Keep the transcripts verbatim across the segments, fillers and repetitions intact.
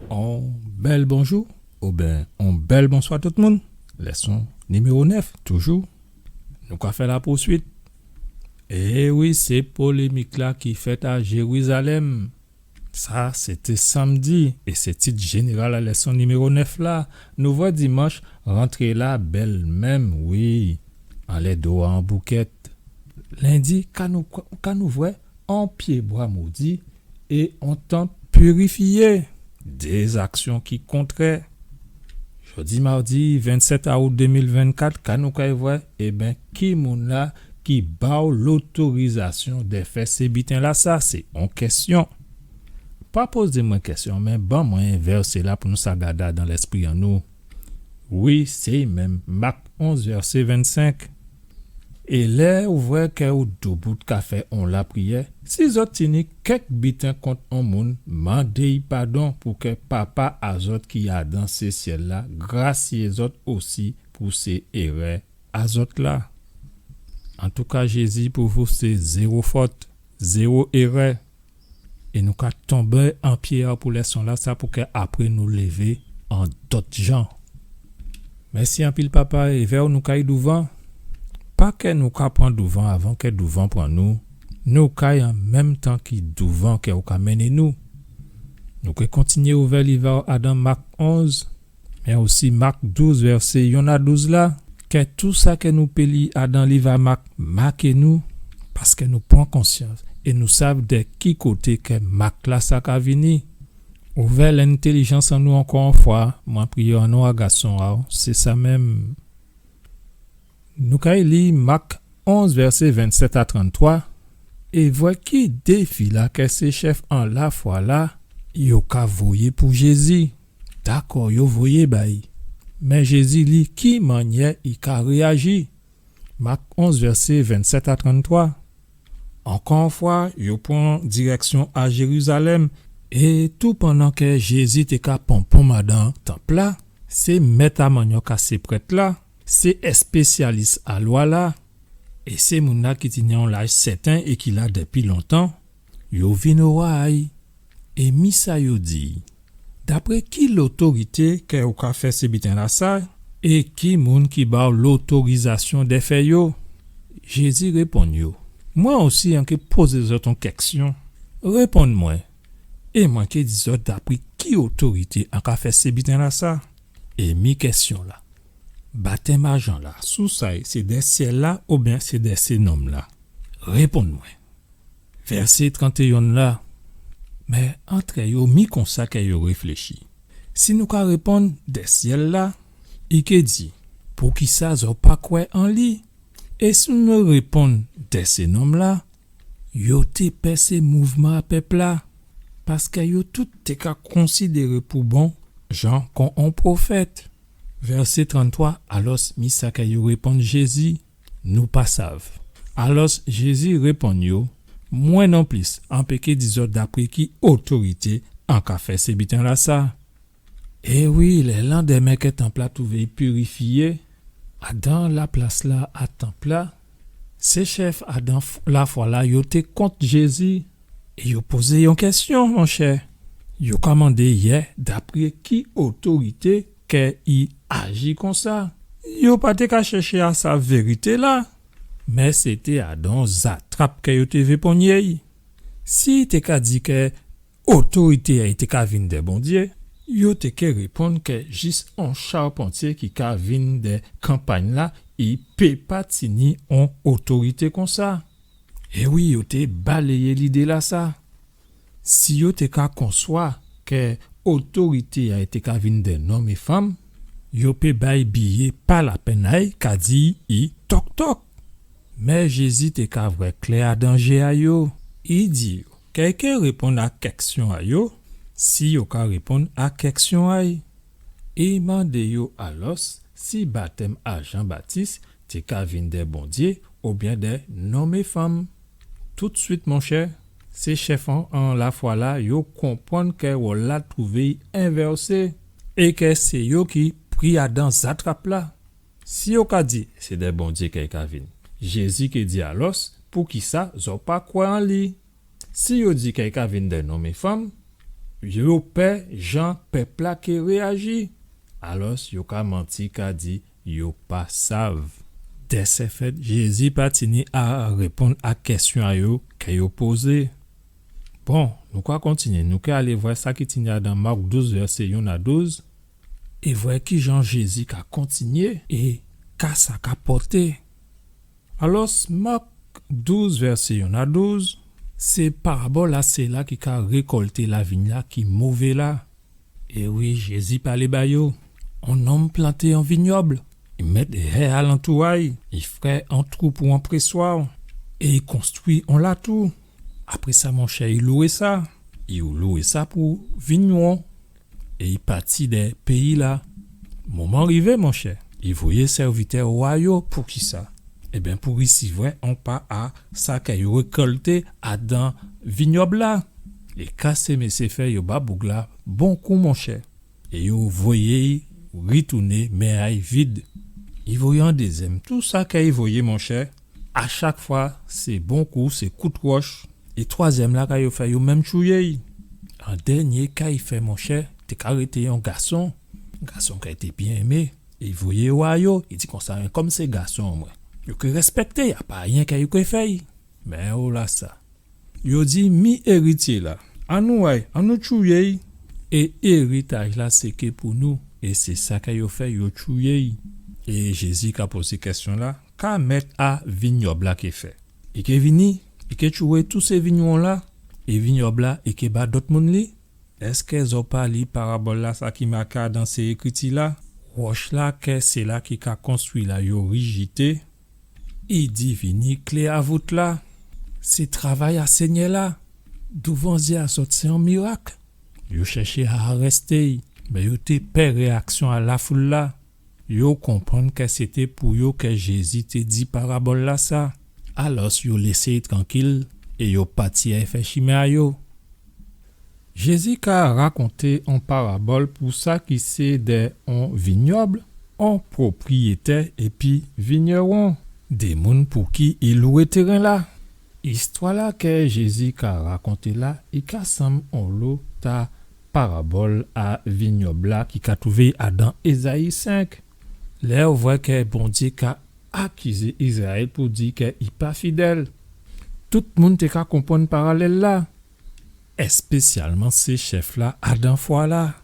On bèl bonjou, oben on bèl bonswa tout moun. Lèson niméwo nèf, toujou. Nou ka fè lapousuit. É wi, sé polémik-la ki fèt a Jérizalèm. Sa, sété sanmdi, é sé tit jénéral a lèson niméwo nèf la. Nou vwè dimanch, rantré-la bèl menm, wi. Anlè do a on boukèt. Lendi, ka nou, ka nou vwè on pyébwa modi é on tanp pirifyé. Dé zaksyon ki kontrè. Jòdi mawdi vennsèt aout dé mil vennkat, ka nou kay vwè, ében, ki moun-la ki ba'w lotorizasyon dè fè sé biten-lasa, sé on kèsyon. Pa pozé mwen kèsyon, mé ban mwen vèsé-la pou nou sa gadé adan lèspri an nou. Wi, sé menm, Mak onz, vèsé vennsenk. É lè ou vwè kè ou doubout ka fè on lapriyè, si zòt tini kèk biten kont on moun, mandé'y padon pou kè Papa a zòt ki adan sé syèl-la grasyé zòt osi pou sé érè a zòt la. Antouka, Jézi pou vou sé zéwo fòt, zéwo érè. É nou ka tonbé an pyé a'w pou lèson-lasa, pou kè apré nou lévé an dòt jan. Mèsi anpil, Papa, é vè'w nou kay douvan. Pa kè nou ka pran douvan avan kè douvan pran nou. Nou kay an menm tan ki douvan kè ou ka mennen nou. Nou ké kontinyé ouvè liv a'w adan Mak onz, mé osi Mak douz, vèsé yonn a douz la. Kè tou sa kè nou pé li adan liv a Mak maké nou, paskè nou pran konsyans é nou sav dè ki koté kè Mak-lasa ka vini. Ouvè lentèlijans an nou ankò on fwa, mwen priyé an non a Gason a'w, sé sa menm. Nou kay li Mak onz, vèsé vennsèt a tranntwa, é vwè ki défi-la kè sé chèf an lafwa-la, yo ka voyé pou Jézi. Dakò, yo voyé ba'y. Mé Jézi, li, ki mannyè i ka réyaji? Mak onz, vèsé vennsèt a tranntwa. Ankò on fwa, yo pran dirèksyon a Jérizalèm, é tou pandan kè Jézi té ka ponponm adan tanp-la, sé mèt a manyòk a sé prèt-la, sé èspésyalis a lwa-la, é sé moun-la ki tini on laj sèten é ki la dépi lontan, yo vin owa a'y. É mi sa yo di: Dapré ki lotorité kè ou ka fè sé biten-lasa, é ki moun ki ba'w lotorizasyon dè fè yo? Jézi réponn yo: Mwen osi, an ké pozé zòt on kèksyon. Réponn mwen, é mwen ké di zòt dapré ki otorité an ka fè sé biten-lasa. É mi kèsyon-la: Batèm a Jan-la, sous a'y, sé dè syèl-la oubyen sé dè sé nonm-la? Réponn mwen. Vèsé trantéyonn la. Mé antrè yo, mi konsa kè yo réfléchi. Si nou ka réponn dè syèl-la, i ké di: Poukisa zòt pa kwè an li? É si nou réponn dè sé nonm-la, yo té pè sé mouvman a pèp-la, paskè yo tout té ka konsidéré pou bon Jan kon on pwofèt. Vèsé tranntwa, alòs, mi sa kè yo réponn Jézi: Nou pa sav. Alòs, Jézi réponn yo: Mwen nonplis, an pé ké di zòt dapré ki otorité an ka fè sé biten-lasa. É wi, lè landèmen kè tanp-la twouvé pirifyé, adan laplas-la a tanp-la, sé chèf adan f-, lafwa-la, yo té kont Jézi. É yo pozé on kèsyon, monchè. Yo ka mandé yè dapré ki otorité kè i aji konsa. Yo pa té ka chèché a sav vérité-la. Mé sé té adan on zatrap kè yo té vé ponyé'y. Si i té ka di kè otorité a'y té ka vin dè Bondyé, yo té ké réponn kè jis on chapantyé ki ka vin dè kanpay-la, i pé pa tini on otorité konsa. É wi, yo té baléyé lidé-lasa. Si yo té ka konswa kè otorité a'y té ka vin dè nonm é fanm, yo pé ba'y biyé pa lapenn a'y, ka di i tòk-tòk. Mé Jézi té ka vwè klè adan jé a yo. I di yo kè i ké réponn a kèksyon a yo, si yo ka réponn a kèksyon a'y. I mandé yo alòs si batèm a Jan Batis té ka vin dè Bondyé oubyen dè nonm é fanm. Toutswit, monchè, sé chèf an, an lafwa-la, yo konprann kè wòl-la twouvé'y envèsé, é kè sé yo ki pri adan zatrap-la. Si yo ka di sé dè Bondyé kè i ka vin, Jézi ké di alòs: Poukisa zòt pa kwè an li? Si yo di kè i ka vin dè nonm é fanm, Yo pè jan pèp-la ké réyaji. Alòs, yo ka manti, ka di yo pa sav. Dèsèfèt, Jézi pa tini a réponn a kèsyon a yo kè yo pozé. Bon, nou ka kontinyé, nou ké alé vwè sa ki tini adan Mak douz, vèsé yonn a douz, é vwè kijan Jézi ka kontinyé é ka sa ka pòté. Alòs, Mak douz, vèsé yonn a douz, sé parabòl a sila ki ka rékòlté lavign-la ki mové la. É wi, Jézi palé ba yo. On nonm planté on vinyòb, i mèt hè alantou a'y, i fè on trou pou on préswa, é i konstwi on latou. Apré sa, monchè, i lwé sa. I lwé sa pou vigneron. É i pati dè péyi-la. Moman rivé, monchè. I voyé sèvitè wa yo. Poukisa ? Ében, pou risivwè on pa a sa kè yo rékòlté adan vinyòb-la. É ka sé mésyé fè, yo ba boug-la bon kou, monchè. É yo voyé'y ritouné men a'y vid. I voyé on dézyèm. Tou sa kè i voyé, monchè, a chak fwa, sé bon kou, sé kout wòch. É twazyèm-la, ka yo fè, yo menm tchouyé'y. An dènyé, ka i fè, monchè, té ka rété on gason. Gason kè i té byen enmé. I voyé wa yo, i di konsa, men kòm sé gason an mwen, yo ké rèspèkté'y, a pa ayen kè yo ké fè'y. Men ola sa. Yo di, mi érityé-la, annou ay, annou tchouyé'y, é éritaj-la sé ké pou nou. É sé sa kè yo fè, yo tchouyé'y. É Jézi ka pozé kèsyon-la, ka mèt a vinyòb-la ké fè ? I ké vini, i ké tchouyé tout sé vigneron-la, é vinyòb-la, i ké ba dòt moun li ? Èskè zò pa li parabòl-la, sa ki maké adan sé ékriti-la ? Wòch-la kè sila ki ka konstwi la yo rijité, i divini klé a vout-la. Sé travay a Sényè-la. Douvan zyé a zòt sé on mirak. Yo chèché a arèsté'y, men yo té pè réyaksyon a lafoul-la. Yo konprann kè sété pou yo kè Jézi té di parabòl-lasa. Alòs, yo lésé'y trankil é yo pati ay fè chimen a yo. Jézi ka rakonté on parabòl pou sa ki sé dè on vinyòb, on pwopriyétè épi vinyèwon, dé moun pou ki i lwé téren-la. Istwa-la kè Jézi ka rakonté la, i ka sanm onlo ta parabòl a vinyòb-la ki ka twouvé adan Ézayi senk. Lè ou vwè kè Bondyé ka akizé Izrayèl pou di kè i pa fidèl. Tout moun té ka konprann paralèl-la, èspésyalman sé chèf-la adan fwa-la.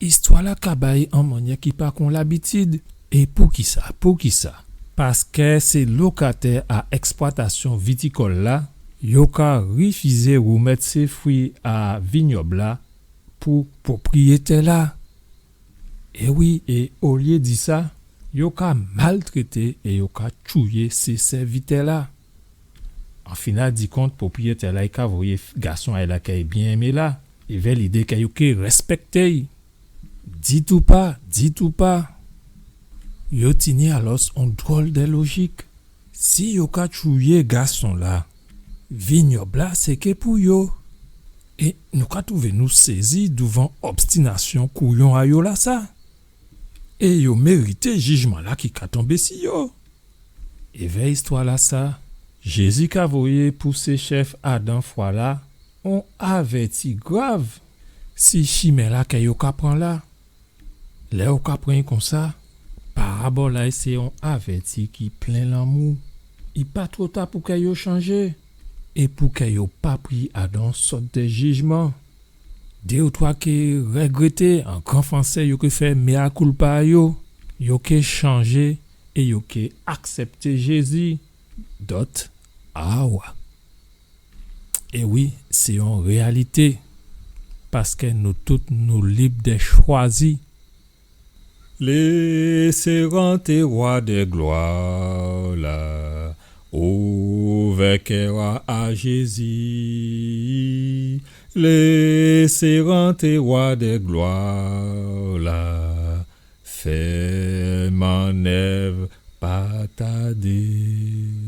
Istwa-la ka bay an mannyè ki pa kon labitid. É poukisa ? Poukisa ? Paskè sé lokatè a èksplwatasyon vitikòl-la, yo ka rifizé woumèt sé fwi a vinyòb-la pou pwopriyétè-la. É wi, é olyé di sa, yo ka maltrété é yo ka tchouyé sé sèvitè-la. An final di kont, pwopriyétè-la, i ka voyé f-, gason a'y la kè i byen enmé la, évè lidé kè yo ké rèspèkté'y. Ditou pa, ditou pa. Yo tini alòs on dwòl dè lojik. Si yo ka tchouyé gason-la, vinyòb-la sé ké pou yo. É nou ka twouvé nou sézi douvan obstinasyon kouyon a yo lasa. É yo mérité jijman-la ki ka tonbé si yo. Évè istwa-lasa, Jézi ka voyé pou sé chèf adan fwa-la on avèti grav si chimen-la kè yo ka pran la. Lè ou ka pran'y konsa, parabòl-la sé on avèti ki plen lanmou. I pa two ta pou kè yo chanjé é pou kè yo pa pri adan on sòt dè jijman. Dé ou twa ké règrété, an gran fransé yo ké fè mea culpa a yo, yo ké chanjé é yo ké aksèpté Jézi. Dòt, awa. É wi, sé on réyalité, paskè nou tout nou lib dè chwazi. Lésé rantré Wa dè glwa-la, ouvè kè a a Jézi. Lésé rantré Wa dè glwa-la, fè mannèv pa tadé.